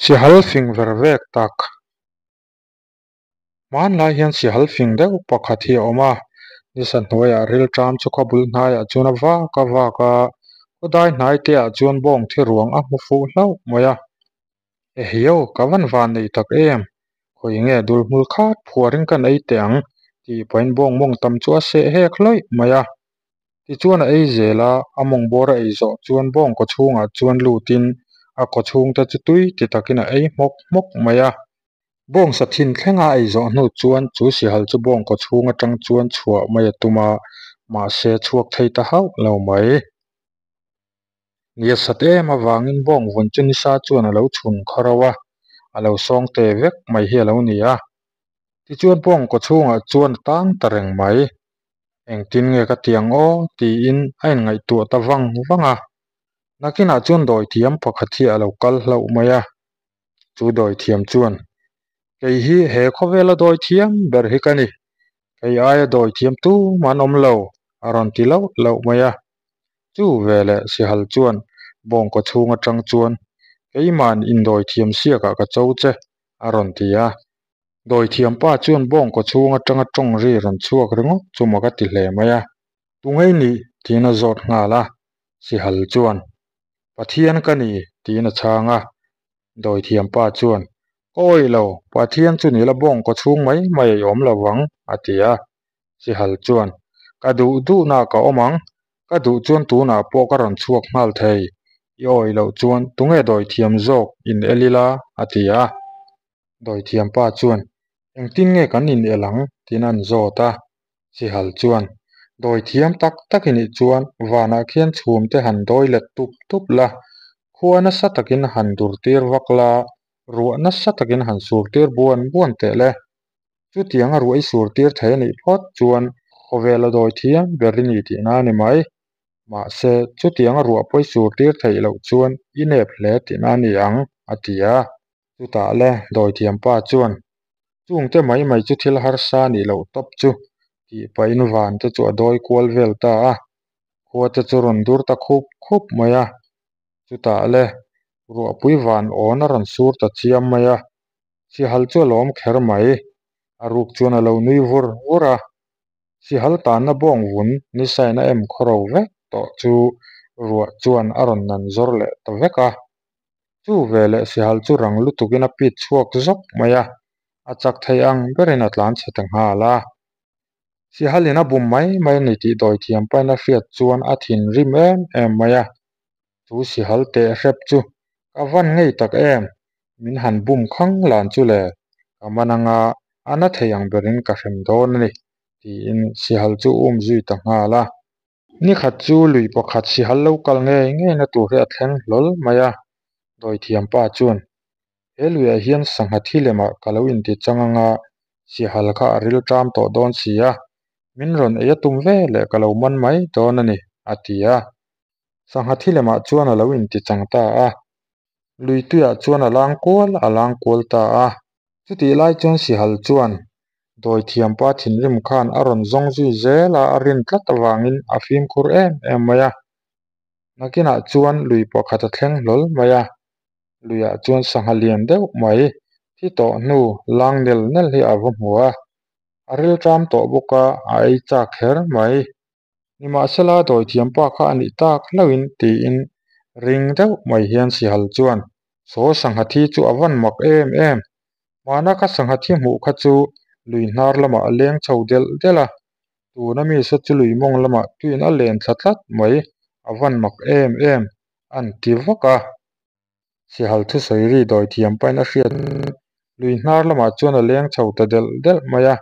Sihal fing ver vek tak. Hmanlai hian sihal fing deuh pakhat hi a awm a, nisa hnuaiah rilṭam chu khaw bul hnaiah chuan a vak a vak a, khawdai hnai te ah chuan bawng thi ruang a hmu fuh hlauh mai a. Ehiau ka van van nei tak em? Khawi nge dul hmul khat phuarin kan ei teh ang tih pahin bawng mawng tam chu a seh hek hlawih mai a. Tichuan a ei zel a, a mawng bawr a ei zawh chuan bawng kaw chhungah chuan lutin a kaw chhungte chu tui ti takin a ei hmawk hmawk mai a. Bawng sa thin thlenga a ei zawh hnu chuan chu sihal chu bawng kaw chhung atang chuan chhuah mai a tum a, mahse chhuak thei ta hauh lo mai. Ni a sat em avangin bawng vun chu nisa chuan a lo chhun khaw ro a, a lo sawng te vek mai hi a lo ni a. Tichuan bawng kaw chhungah chuan a tang ta reng mai. Engtin nge ka ti ang aw? tiin a inngaihtuah ta vang vang a. Nakinah chuan dawithiam pakhat hi a lo kal hlauh mai a. Chu dawithiam chuan, Kei hi he khawvela dawithiam ber hi ka ni. Kei aia dawithiam tumah an awm lo, a rawn ti loh loh mai a. Chu veleh Sihal chuan bawngkaw chhung atang chuan, Keima'n indawithiam siakah ka cho che, a rawn ti a. Dawithiam pa chuan bawngkaw chhung atanga tawng ri rawn chhuak ringawt chu mak a ti hle mai a. Tungei nih? tiin a zawt nghal a. Sihal chuan, Pathian ka ni, tiin a chhang a. Dawithiam pa chuan, Ka awih lo, Pathian chu nila bawngkaw chhung mai mai a i awm lo vang, a ti a. Sihal chuan, Ka duh duhna ka awm ang, ka duh chuan tunah pawh ka rawn chhuak nghal thei, i awih loh chuan tunge dawithiam zawk in el ila? a ti a. Dawithiam pa chuan, Engtin nge kan in el ang? tiin an zawt a. Sihal chuan, Dawithiam tak tak i nih chuan vanah khian chhum te han dawi let tup tup la, khua nasa takin han dur tir vak la, ruah nasa takin han sur tir buan buan teh le. Chutiang a ruah i sur tir thei a nih phawt chuan khawvel a dawithiam ber i ni tihna a ni mai. Mahse, chutiang a ruah pawi sur tir theih loh chuan i nep hle tihna a ni ang, a ti a. Chutah le, dawithiam pa chuan, Chungte mai mai chu thil harsa nih loh tawp chu, tih pahin van te chu a dawi kual vel ta a. Khua te chu rawn dur ta khup khup mai a. Chutah le, ruahpui van awn a rawn sur ta chiam mai a. Sihal chu a lawm kher mai. A ruk chuan a lo nui vur vur a. Sihal tanna bawng vun nisain a em khawro vek tawh chu ruah chuan a rawn nan zawr leh ta vek a. Chu veleh sihal chu rang lutukin a pit chhuak zawk mai a, a chak thei ang berin a tlan chhe ta nghal a. Sihalin a bum mai mai a ni tih dawithiam pain a hriat chuan a thinrim em em mai a. Chu sihal teh hrep chu ka van ngei tak em? Min han bum khang lan chu le, ka man anga a na thei ang berin ka hrem dawn a ni, tiin sihal chu um zui ta nghal a. Ni khat chu lui pakhat sihal lo kal ngei ngei na tur hi a thleng hlawl mai a, dawithiam pa chuan, He luiah hian sangha thi lemah ka lo inti chang anga sihal kha a ril ṭam tawh dawn si a, min rawn ei a tum ve leh ka lo man mai dawn a ni, a ti a. Sangha thi lemah chuan a lo inti chang ta a. Lui tuiah chuan a lang kual a lang kual ta a. Chutih lai chuan Sihal chuan Dawithiampa thinrim khan a rawn zawng zui zel a, a rin tlat avangin a fimkhur em em mai a. Nakinah chuan lui pakhat a thleng hlawl mai a, luiah chuan sangha lian deuh mai thi tawh hnu lang nel nel hi a va hmu a. A rilṭam tawh bawk a, a ei chak kher mai. Nimahsela dawithiam pa kha a nih tak hlauhin tiin ring deuh mai hian Sihal chuan, Saw sangha thi chu a van mak em em. Hmana ka sangha thi hmuh kha chu lui hnar lamah a leng chho delh delh a, tuna mi saw chu lui mawng lamah tuin a len thla tlat mai, a van mak em em, an ti vak a. Sihal thusawi ri dawithiam pain a hriat lui hnar lamah chuan a leng chho ta delh delh mai a.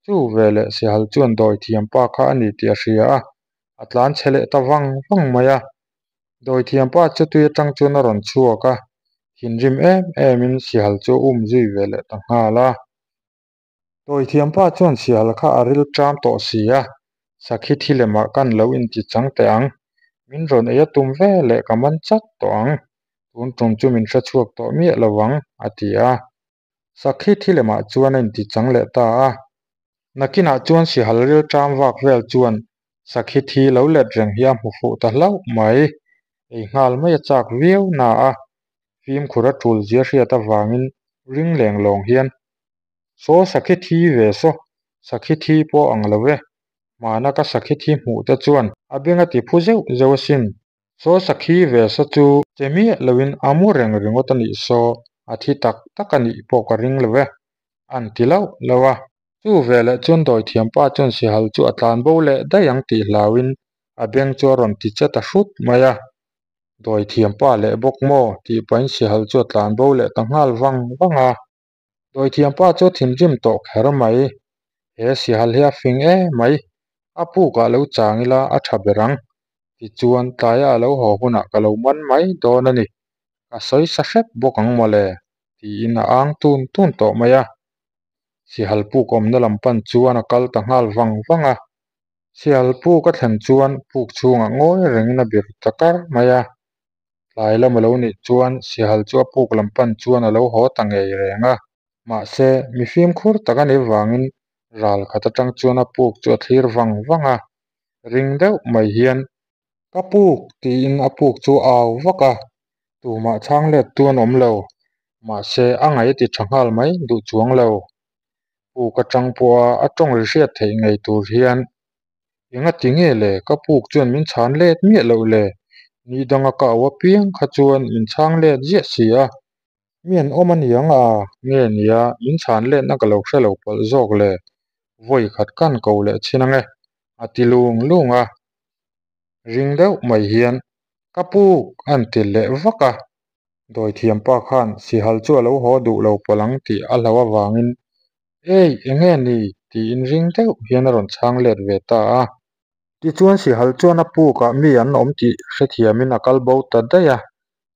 Chu veleh Sihal chuan dawithiam pa kha a ni tih a hria a, a tlan chhe leh ta vang vang mai a. Dawithiam pa chu tui atang chuan a rawn chhuak a, thinrim em emin Sihal chu a um zui ve leh ta nghal a. Dawithiam pa chuan Sihal kha a ril ṭam tawh si a, sakhi thi lemah kan lo inti chang teh ang, min rawn ei a tum ve leh ka man chat tawh ang, tun tum chu min hrechhuak tawh miah lo ang, a ti a. Sakhi thi lemah chuan a inti chang leh ta a. Nakinah chuan sihal ril ṭam vak vel chuan sakhi thi lo let reng hi a hmu fuh ta hlauh mai. Ei nghal mai a chak viau na a. Fimkhur a tul zia hriat avangin ring leng lawng hian, Saw sakhi thi ve saw, sakhi thi pawh ang lo e, hmana ka sakhi thi hmuh te chuan a beng a ti phu zeuh zeuh asin. Saw sakhi ve saw chu che miah loin a mu reng ringawt a nih saw, a thi tak tak a nih pawh ka ring lo e, an ti lauh lauh a. Chu veleh chuan dawithiampa chuan sihal chu a tlan bo leh daih ang tih hlauin a beng chu a rawn ti che ta hrut mai a. Dawithiampa leh bawk maw tih pahin sihal chu a tlan bo leh ta nghal vang vang a. Dawithiampa chu a thinrim tawh kher mai. He sihal hi a fing em mai, a pukah lo chang ila a tha ber ang. Tichuan tlaia a lo haw hunah ka lo man mai dawn a ni. Ka sawi sa hrep bawk ang mawle, tiin a ang tun tun tawh mai a. Sihal puk awmna lam pan chuan a kal ta nghal vang vang a. Sihal puk a thlen chuan puk chhungah ngawi rengin a bir ta kar mai a. Tlai lam a lo nih chuan sihal chu a puk lam pan chuan a lo haw ta ngei reng a. Mahse, mi fimkhur tak a nih vangin ral khat atang chuan a puk chu a thlir vang vang a. Ring deuh mai hian, Ka puk! tiin a puk chu a au vak a. Tumah chhang let tu an awm lo. Mahse, a ngaih a ti tha nghal mai duh chuang lo. Puk atang pawha a tawng ri hriat theih ngei tur hian, Engati nge le? Ka puk chuan min chhan let miah loh le? Ni danga ka au apiang kha chuan min chhang let ziah si a. Mi an awm a niang a, nge nia min chhan letna ka lo hre lo palh zawk le? Vawi khat kan ko leh chhin ange, a ti lung lung a. Ring deuh mai hian, Ka puk! an ti leh vak a. Dawithiampa khan sihal chu a lo haw duh lo palh ang tih a hlauh avangin, Ei, enge ni? tiin ring deuh hian a rawn chhang let ve ta a. Tichuan sihal chuan a pukah mi an awm tih hrethiamin a kal bo ta daih a.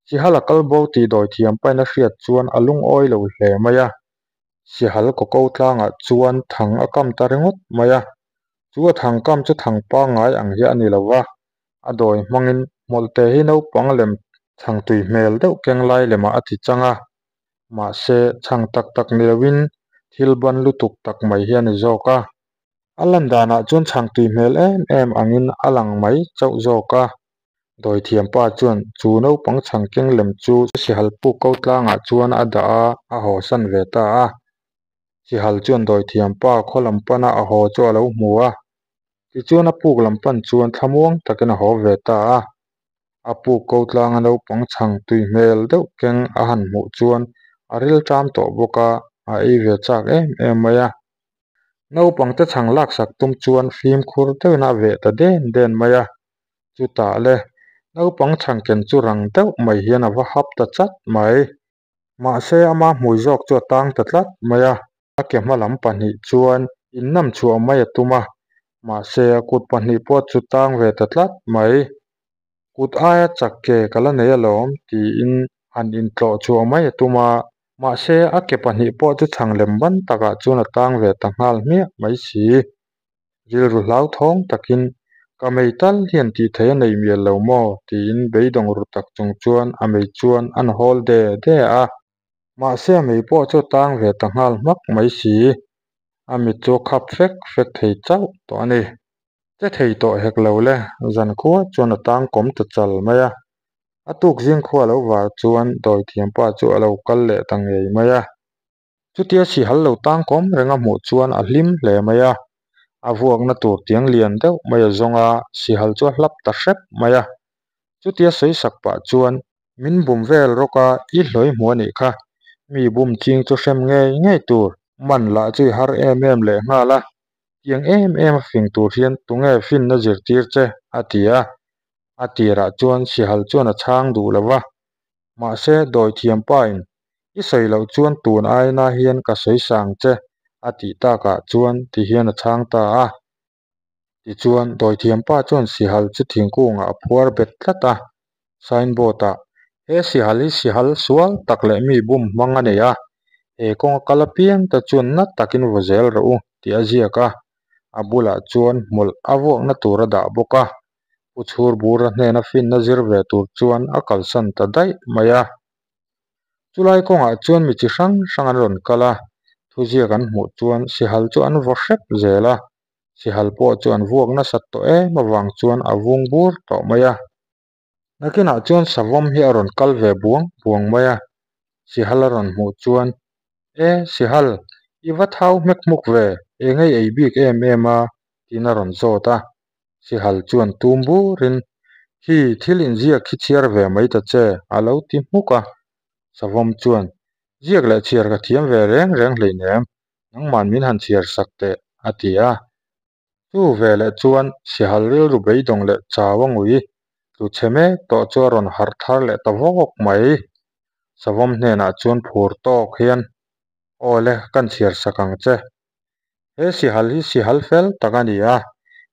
Sihal a kal bo tih dawithiampain a hriat chuan a lungawi lo hle mai a. Sihal kawko tlangah chuan thang a kam ta ringawt mai a. Chu a thang kam chu thang pangngai ang hi a ni lo va, a dawi hmangin hmawlhte hi naupang lem chhang tui hmel deuh keng lai lemah a ti chang a. Mahse, chhang tak tak ni loin thil ban lutuk tak mai hi a ni zawk a. A lan danah chuan chhang tui hmel em em angin a lang mai chauh zawk a. Dawithiampa chuan chu naupang chhang keng lem chu sihal puk ko tlangah chuan a dah a, a hawsan ve ta a. Sihal chuan dawithiampa khaw lam pana a haw chu a lo hmu a. Tichuan a puk lam pan chuan thlamuang takin a haw ve ta a. A puk ko tlanga naupang chhang tui hmel deuh keng a han hmuh chuan a ril ṭam tawh bawk a, a ei ve chak em em mai a. Naupangte chhang laksak tum chuan fimkhur deuhin a veh ta den den mai a. Chutah le, naupang chhang ken chu rang deuh mai hian a va hap ta chat mai. Mahse, ama hmui zawk chu a tang ta tlat mai a. A ke hma lam pahnih chuan innam chhuah mai a tum a, mahse a kut pahnih pawh chu tang ve ta tlat mai. Kut aia chak ke ka la nei alawm tiin han intlawh chhuah mai a tum a, mahse a ke pahnih pawh chu chhang lem ban takah chuan a tang ve ta nghal hmiah mai si. Rilru hlauthawng takin, Ka mei tal hian tih theih a nei mial lo maw? tiin beidawng ru tak chung chuan a mei chuan a nahawl de de a. Mahse a mei pawh chu a tang ve ta nghal hmak mai si. A mit chu a khap fek fek thei chauh tawh a ni. Che thei tawh hek lo le, zan khua chuan a tang kawm ta chal mai a. A tuk zing khua lo var chuan dawithiampa chu a lo kal leh ta ngei mai a. Chutia sihal lo tang kawm reng a hmuh chuan a hlim hle mai a. A vuakna tur tiang lian deuh mai a zawng a, sihal chu a hlap ta hrep mai a. Chutia sawi sak pah chuan, Min bum vel rawk a, i hlawi hmu a nih kha. Mi bum ching chu hrem ngei ngei tur, man lah chu i har em em leh nghal a. Tiang em em a fing tur hian tunge finna zirtir che? a ti a. A tirah chuan sihal chuan a chhang duh lo va. Mahse, dawithiampain, I sawi loh chuan tun aina hian ka sawi sang che, a tih takah chuan ti hian a chhang ta a. Tichuan, dawithiampa chuan sihal chu thingkungah a phuar bet tlat a. Signboard-ah, He sihal hi sihal sual tak leh mi bum hmang a nei a, he kawnga kal apiang te chuan na takin vaw zel rawh u, tih a ziak a. A bulah chuan hmawlh a vuakna tur a dah bawk a. Pu Chhurbura hnena finna zir ve tur chuan a kalsan ta daih mai a. Chulai kawngah chuan mi chi hrang hrang an rawn kal a, thuziak an hmuh chuan sihal chu an vaw hrep zel a. Sihal pawh chu an vuak nasat tawh em avang chuan a vung bur tawh mai a. Nakinah chuan savawm hi a rawn kal ve buang buang mai a, sihal a rawn hmuh chuan, E, sihal, i va thau hmek hmuk ve, eng ei ei bik em em a? tiin a rawn zawt a. Sihal chuan tum burin, Khi thil inziak khi chhiar ve mai ta che, a lo ti hmuk a. Savawm chuan, Ziak leh chhiar ka thiam ve reng reng hleinem, nangman min han chhiar sak teh, a ti a. Chu veleh chuan sihal rilru beidawng leh chau a ngui tlu chhe mek tawh chu a rawn harh thar leh ta vawk mai. Savawm hnenah chuan phur tawk hian, Aw le, kan chhiar sak ang che. He sihal hi sihal fel tak a ni a,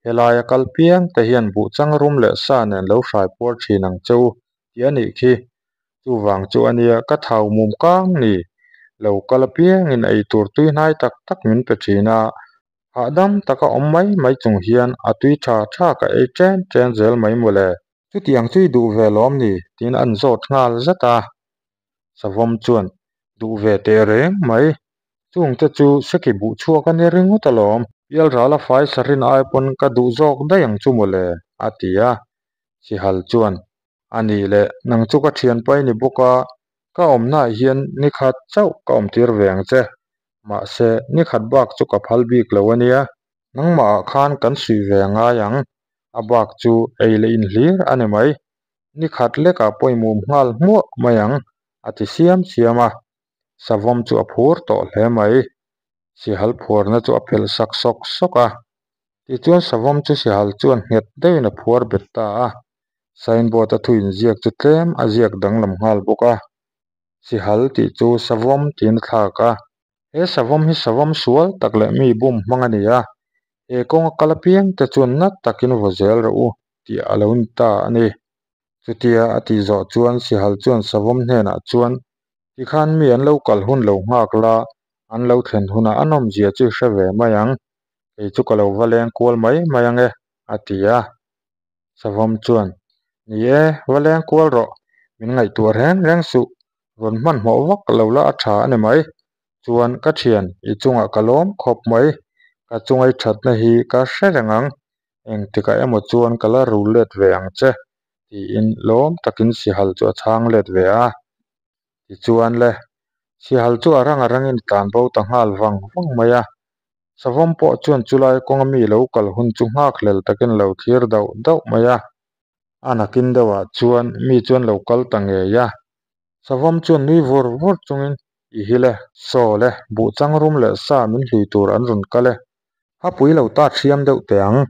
helaia kal piang te hian buhchang rum leh sa nen lo hrai puar thin ang che u tih a nih khi. Chuvang chu a nia ka thau mum kang ni. Lo kal apiangin eitur tui hnai tak tak min pe thin a, Hahdam taka awm mai mai chung hian a tui tha tha ka ei chen chen zel mai mawle. Chutiang chu i duh ve lawm ni? tiin an zawt nghal zat a. Savawm chuan, Duh ve teh reng mai. Chungte chu seki buh chhuak a ni ringawt alawm. Pialrala fai sarin ai pawn ka duh zawk daih ang chu mawle, a ti a. Sihal chuan, A nih leh, nang chu ka thianpa i ni bawk a, ka awmnaah hian nikhat chauh ka awmtir ve ang che. Mahse, nikhat bak chu ka phal bik lo a nia. Nangmahah khan kan suih ve a ngai ang. A bak chu ei leh inhlir a ni mai. Nikhat lekah pawimawm nghal hmuah mai ang, a ti siam siam a. Savawm chu a phur tawh hle mai. Sihal phuarna chu a phelh sak sawk sawk a. Tichuan savawm chu sihal chuan nghet deuhin a phuar bet ta a. Signboard a thu inziak chu tlem a ziak danglam nghal bawk a. Sihal tih chu savawm tiin a thlak a. He savawm hi savawm sual tak leh mi bum hmang a ni a. He kawnga kal apiang te chuan nat takin vaw zel rawh u tih a lo ni ta a ni. Chutia a tih zawh chuan sihal chuan savawm hnenah chuan Tikhan mi an lo kal hun lo nghak la, an lo thlen hunah a nawmzia chu i hre ve mai ang. Kei chu ka lo va leng kual mai mai ang e, a ti a. Savawm chuan, Ni e, va leng kual rawh, min ngaihtuah reng reng suh, rawn hmanhmawh vak lo la a tha a ni mai. Chuan, ka thian, i chungah ka lawm khawp mai, ka chunga i thatna hi ka hre reng ang, engtikah emaw chuan ka la rul let ve ang che, tiin lawm takin sihal chu a chhang let ve a. Tichuan le, sihal chu a rang a rangin a tlan bo ta nghal vang vang mai a. Savawm pawh chuan chulai kawnga mi lo kal hun chu nghakhlel takin a lo thlir dauh dauh mai a. A nakin deuhah chuan mi chuan lo kal ta ngei a. Savawm chuan nui vur vur chungin, I hi le, saw le, buhchang rum leh sa min hlui tur an rawn kal e. Hapui lo ta thiam deuh teh ang,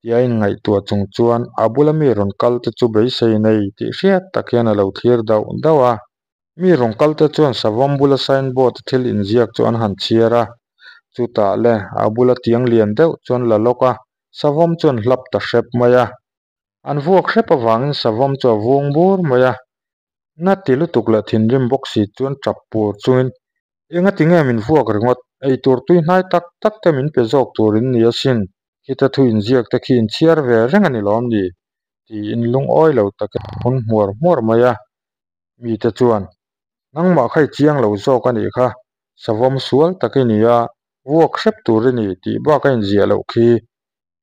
tia inngaihtuah chung chuan a bula mi rawn kal te chu beisei nei tih hriat tak hian a lo thlir dauh dauh a. Mi rawn kal te chuan savawm bula sign board a thil inziak chu an han chhiar a, chutah le a bula tiang lian deuh chuan la lawk a, savawm chuan hlap ta hrep mai a. An vuak hrep avangin savawm chu a vung bur mai a, na ti lutuk leh thinrim bawk si chuan tap pur chungin Engati nge min vuak ringawt? Eitur tui hnai tak tak te min pe zawk tur in ni asin, khita thu inziak te khi inchhiar ve reng a ni lawm ni? tiin lungawi lo takin a phun hmuar hmuar mai a. Mite chuan, Nangmah kha i chiang lo zawk a nih kha, savawm sual tak i ni a, vuak hrep tur i ni tih bak a inziah loh khi.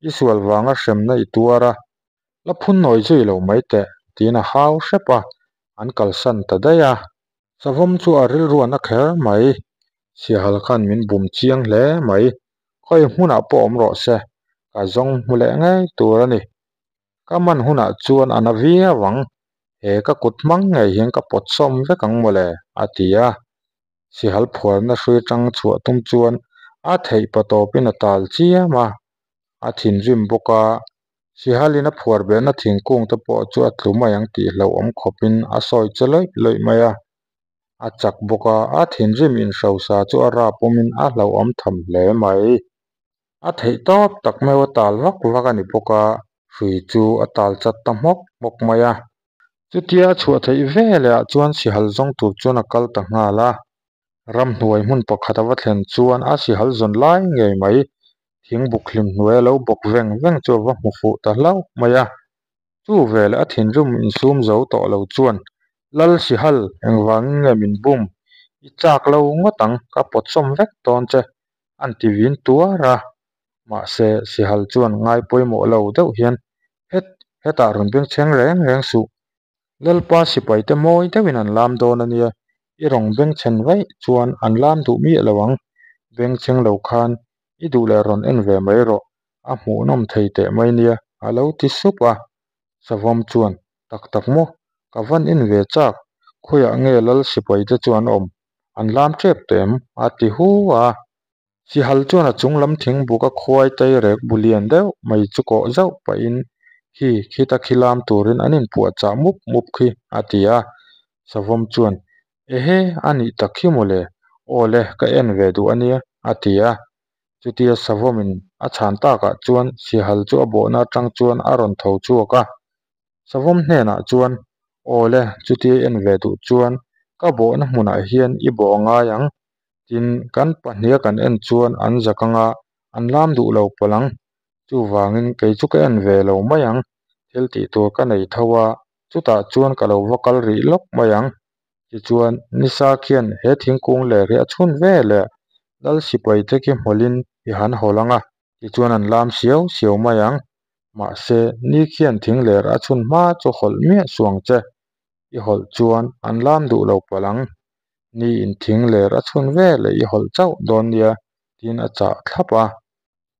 I sual vanga hremna i tuar a, la phun nawi zui lo mai teh, tiin a hau hrep a, an kalsan ta daih a. Savawm chu a rilruan a kher mai. Siahal khan min bum chiang hle mai. Khawi hmunah pawh awm rawh se, ka zawng hmu leh ngei tur a ni. Ka man hunah chuan a na viau ang, he ka kut hmang ngei hian ka pawt sawm vek ang mawle, a ti a. Sihal phuarna hrui atang chhuah tum chuan a theih patawpin a tal chiam a, a thinrim bawk a. Sihalin a phuar behna thingkung te pawh chu a tlu mai ang tih hlauhawm khawpin a sawi che lawih lawih mai a. A chak bawk a, a thinrim inhrosa chu a rap awmin a hlauhawm tham hle mai. A theih tawp tak meuh a tal vak vak a ni bawk a, hrui chu a tal chat ta hmawk hmawk mai a. Chutia a chhuah theih ve leh ah chuan sihal zawng tur chuan a kal ta nghal a. Ramhnuai hmun pakhat a va thlen chuan a sihal zawn lai ngei mai thingbuk hlim hnuai a lo bawk veng veng chu a va hmu fuh ta hlauh mai a. Chu veleh a thinrim insum zo tawh lo chuan, Lal sihal, engvangin nge min bum? I chak lo ngawt ang, ka pawtsawm vek dawn che, an ti vin tuar a. Mahse, sihal chuan ngai pawimawh lo deuh hian, Het, hetah rawn bengchheng reng reng suh. Lalpa sipaite mawi deuhin an lam dawn a nia, i rawn bengchhen vaih chuan an lam duh miah lo ang. Bengchheng lo khan i duh leh rawn en ve mai rawh, a hmuhnawm thei teh mai nia, a lo ti sup a. Savawm chuan, Tak tak maw? Ka van en ve chak, khawiah nge lal sipaite chu an awm? An lam tep teh em? a ti hu a. Sihal chuan a chung lam thing buk a khuai tai rek bu lian deuh mai chu kawh zauh pahin, Khi, khita khi lam turin an inpuahchah mup mup khi, a ti a. Savawm chuan, Ehe, a nih tak khi mawle, aw le, ka en ve duh a nia, a ti a. Chutia Savawmin a chhan takah chuan Sihal chu a bawhna atang chuan a rawn tho chhuak a. Savawm hnenah chuan, Aw le, chutia i en ve duh chuan ka bawhna hmunah hian i bawh a ngai ang. Tin, kan pahniha kan en chuan an zak anga an lam duh lo palh ang. Chuvangin kei chu ka en ve lo mai ang, thil tih tur ka nei tho a, chutah chuan ka lo va kal rih lawk mai ang. Tichuan, nisa khian he thingkung ler hi a chhun ve leh Lal sipaite khi hmawlhin i han hawl ang a, tichuan an lam siau siau mai ang. Mahse, ni khian thing ler a chhun hma chu hawlh miah suang che. I hawlh chuan an lam duh lo palh ang. Ni in thing ler a chhun ve leh i hawlh chauh dawn nia, tiin a chah thlap a.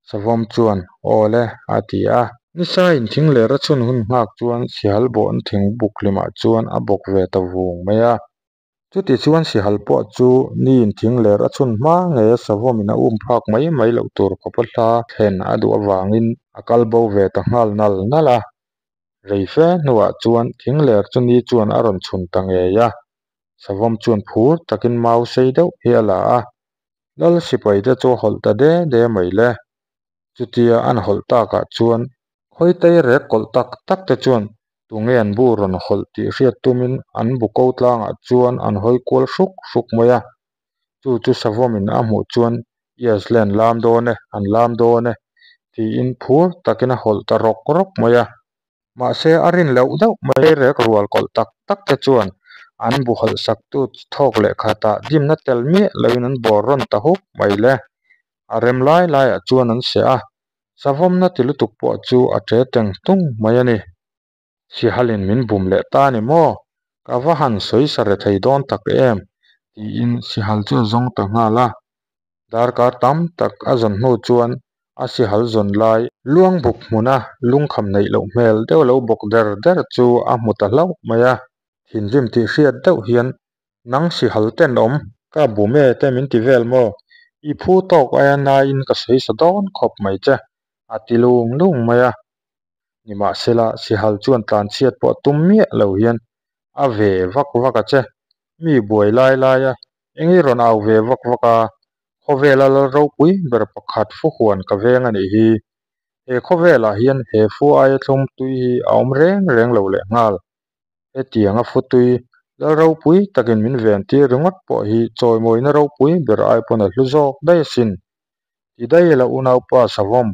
Savawm chuan, Aw le, a ti a. Nisa in thing ler a chhun hun nghak chuan sihal bawhna thing buk hlimah chuan a bawk ve ta vung mai a. Chuti chuan sihal pawh chu ni in thing ler a chhun hma ngei a savawmin a um phak mai mai loh tur khawpa hla thlen a duh avangin a kal bo ve ta nghal nal nal a. Rei fe hnuah chuan thing ler chu ni chuan a rawn chhun ta ngei a. Savawm chuan phur takin mau sei deuh hi a la a. Lal sipaite chu a hawlh ta de de mai le. Chutia an hawlh takah chuan khawitei rek kawlh tak tak te chuan tunge an bu rawn hawlh tih hriat tumin an bu ko tlangah chuan an hawi kual hruk hruk mai a. Chu chu Savawmin a hmuh chuan Yes le an lam dawn e, an lam dawn e tiin phur takin a hawlh ta rawk rawk mai a. Mahse a rin loh deuh mai rek rual kawlh tak tak te chuan an bu hawlh sak tu thawk leh khatah dimna tel miah loin an bawr rawn ta huk mai le. A rem lai laiah chuan an seh a, savawmna ti lutuk pawh chu a ṭe teng tung mai a ni. Sihalin min bum leh ta ni maw? Ka va han sawi sa re thei dawn tak em? tiin sihal chu a zawng ta nghal a. Darkar tam tak a zawn hnu chuan a sihal zawn lai luang buk hmuna lungkham neih loh hmel deuh lo bawk der der chu a hmu ta hlauh mai a. Thinrim tih hriat deuh hian Nang sihal tenawm, ka bum e te min ti vel maw? I phu tawk aia naiin ka sawi sa dawn khawp mai che, a ti lung lung mai a. Nimahsela, sihal chuan tlanchhiat pawh tum miah lo hian a ve vak vak a che. Mi buai lai lai a, eng i rawn au ve vak vak a, khawvela lal ropui ber pakhat fu huan ka veng a nih hi. He khawvelah hian he fu aia thlum tui hi a awm reng reng lo lehnghal. Hetiang a futui lal ropui takin min ven tir ringawt pawh hi chawimawina ropui ber ai pawn a hlu zawk daih asin. Ti daih la unaupa Savawm,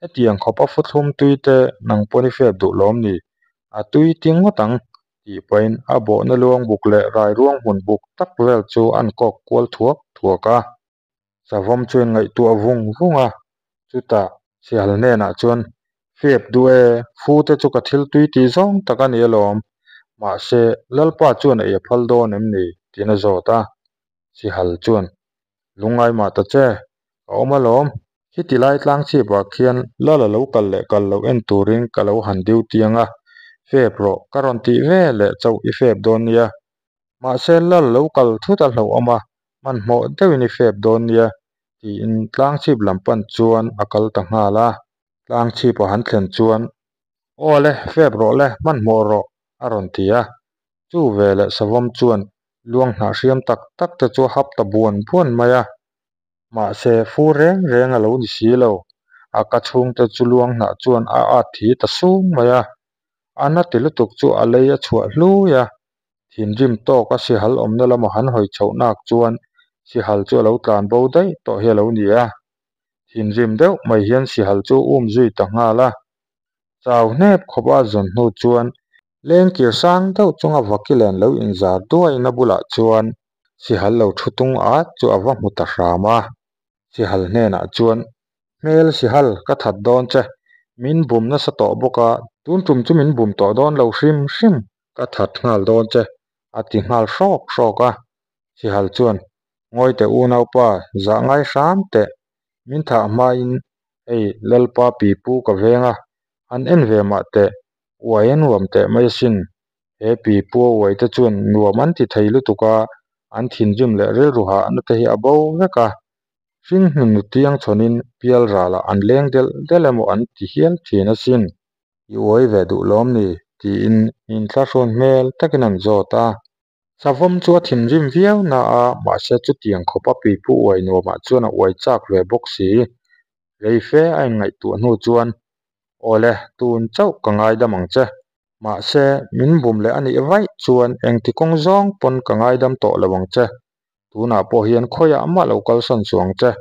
hetiang khawp a futhlum tui te nang pawn i fep duh lawm ni? A tui ti ngawt ang, tih pahin a bawhna luang buk leh rai ruang hmun buk tak vel chu an kawk kual thuak thuak a. Savawm chuan ngaihtuah vung vung a, chutah Sihal hnenah chuan, Fep duh e, fu te chu ka thil tui tih zawng tak a ni alawm, mahse Lalpa chuan ei a phal dawn em ni? tiin a zawt a. Sihal chuan, Lungngai mah ta che, ka awm alawm, khiti lai tlang chhipah khian Lal a lo kal leh kal loh en turin ka lo han duty ang a, fep rawh ka rawn tih ve leh chauh i fep dawn nia, Mahse lal lo kal thut a hlauhawm a, hmanhmawh deuhin i fep dawn nia, tiin tlangchhip lam pan chuan a kal ta nghal a. Tlangchhip a han thlen chuan, Aw le, fep rawh le, hmanhmawh rawh, a rawn ti a. Chu veleh savawm chuan luang hnah hriam tak tak te chu a hap ta buan buan mai a. Mahse, fu reng reng a lo ni si lo. A ka chhungte chu luang hnah chuan a at thi ta sung mai a. A na ti lutuk chu a lei a chhuah hlui a. Thinrim tawk a sihal awmna lama han hawi chhoh nak chuan sihal chu a lo tlan bo daih tawh hi a lo ni a. Thinrim deuh mai hian sihal chu a um zui ta nghal a. Chau hnep khawp a zawn hnu chuan lengkir sang deuh chunga vakilen lo inzar duaina bulah chuan sihal lo thu tung at chu a va hmu ta hram a. Sihal hnenah chuan, Hmel sihal, ka that dawn che. Min bum nasa tawh bawk a, tun tum chu min bum tawh dawn lo hrim hrim. Ka that nghal dawn che, a ti nghal hrawk hrawk a. Sihal chuan, Ngawi teh unaupa, zah ngai hram teh. Min thah hmain hei Lalpa pipu ka veng a, han en ve mah teh, uai a nuam teh mai asin. He pipu a uai te chuan nuam an ti thei lutuk a, an thinrim leh rilru hahna te hi a bo vek a. Hringhnu nutiang chhawnin pial ralah an leng delh delh emaw an ti hial thin asin. I uai ve duh lawm ni? tiin inthlahrun hmel takin an zawt a. Savawm chu a thinrim viau na a, mahse chutiang khawpa pipu uai nuamah chuan a uai chak ve bawk si. Rei fe a inngaihtuah hnu chuan, Awle, tun chauh ka ngaidam ang che. Mahse, min bum leh a nih vaih chuan engti kawng zawng pawn ka ngaidam tawh lo ang che. Tunah pawh hian khawiah mah lo kalsawn suh ang che.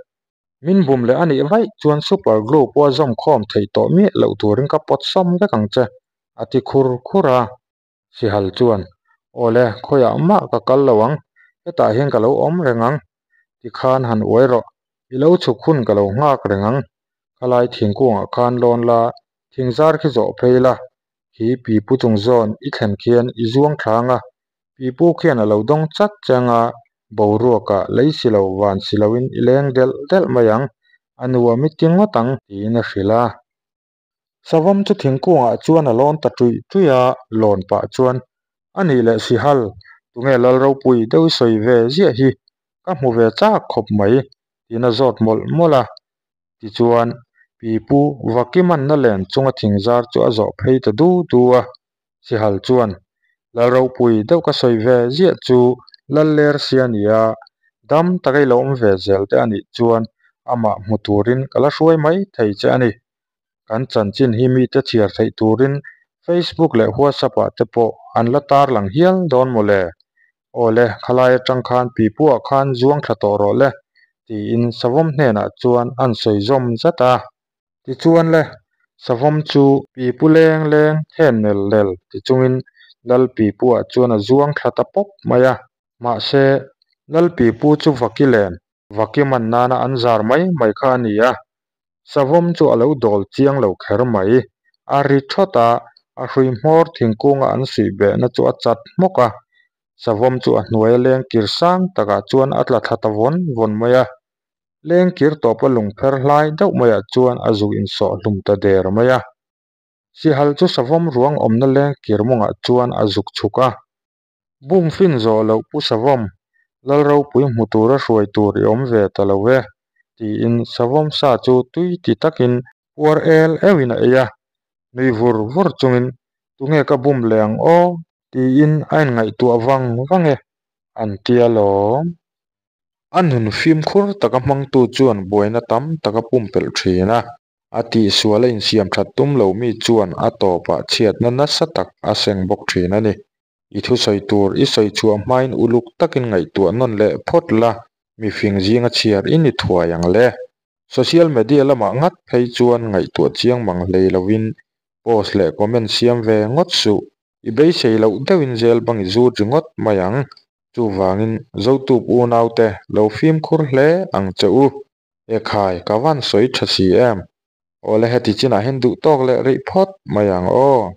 Min bum leh a nih vaih chuan super glue pawh a zawm khawm theih tawh miah loh turin ka pawt sawm vek ang che, a ti khur khur a. Sihal chuan, Awle, khawiah mah ka kal lo ang, hetah hian ka lo awm reng ang. Tikhan han uai rawh, i lo chhuk hun ka lo nghak reng ang. Khalai thingkungah khan lawn la, thingzar khi zawh phei la, khi pipu chung zawn i thlen khian i zuang thlang a, pipu khian a lo dawng chat che anga boruakah lei si lo van si loin i leng delh delh mai ang, a nuam i ti ngawt ang, tiin a hrilh a. Savawm chu thingkungah chuan a lawn ta ṭuih ṭuih a, lawn pah chuan, A nih leh Sihal, tunge Lalropui deuh i sawi ve ziah hi, ka hmu ve chak khawp mai, tiin a zawt mawlh mawlh a. Tichuan, Pipu Vakimanna len chunga thingzar chu a zawh phei ta du du a. Sihal chuan, Lalropui deuh ka sawi ve ziah chu Laller sia nia, dam taka i lo awm ve zel te a nih chuan amah hmu turin ka la hruai mai thei che a ni. Kan chanchin hi mite chhiar theih turin Facebook leh WhatsApp ah te pawh an la tarlang hial dawn maw le? Aw le, khalai atang khan pipuah khan zuang thla tawh rawh le, tiin Savawm hnenah chuan an sawi zawm zat a. Tichuan le, Savawm chu pipu leng leng hen nel nel ti chungin Lal pipuah chuan a zuang thla ta pawp mai a. Mahse, Lal pipu chu vaki len, vaki man nana an zar mai mai kha a ni a. Savawm chu a lo dawl chiang lo kher mai. A ri thawt a, a hrui hmawr thingkunga an suih behna chu a chat hmawk a. Savawm chu a hnuaia leng kir sang takah chuan a tla thla ta vawn vawn mai a. Leng kir tawpa lungpher hlai deuh maiah chuan a zuk insawh hlum ta der mai a. Sihal chu savawm ruang awmna leng kir mawngah chuan a zuk chhuk a. Bum fin zawh loh Pu Savawm, Lalropui hmu tura hruai tur i awm ve ta lo e, tiin Savawm sa chu tui ti takin puar el euhin a ei a, nui vur vur chungin, Tunge ka bum leh ang aw? Tiin a inngaihtuah vang vang e, an ti alawm. A nun fimkhur taka hmangtu chuan buaina tam tak a pumpelh thin a. A tihsual a insiam that tum lo mi chuan a tawpah chhiatna nasa tak a seng bawk thin a ni. I thusawi tur i sawi chhuah hmain uluk takin ngaihtuah nawn leh phawt la, mifing zinga chhiar i ni thuai ang le. Social media lamah ngat phei chuan ngaihtuah chiang mang hlei lovin post leh comment siam ve ngawt suh. I beisei loh deuhin zel bang i zut ringawt mai ang. Chuvangin Zotup unaute lo fimkhur hle ang che u. Ekhai, ka van sawi tha si em? Awle heti chinah hian duh tawk leh rih phawt mai ang aw.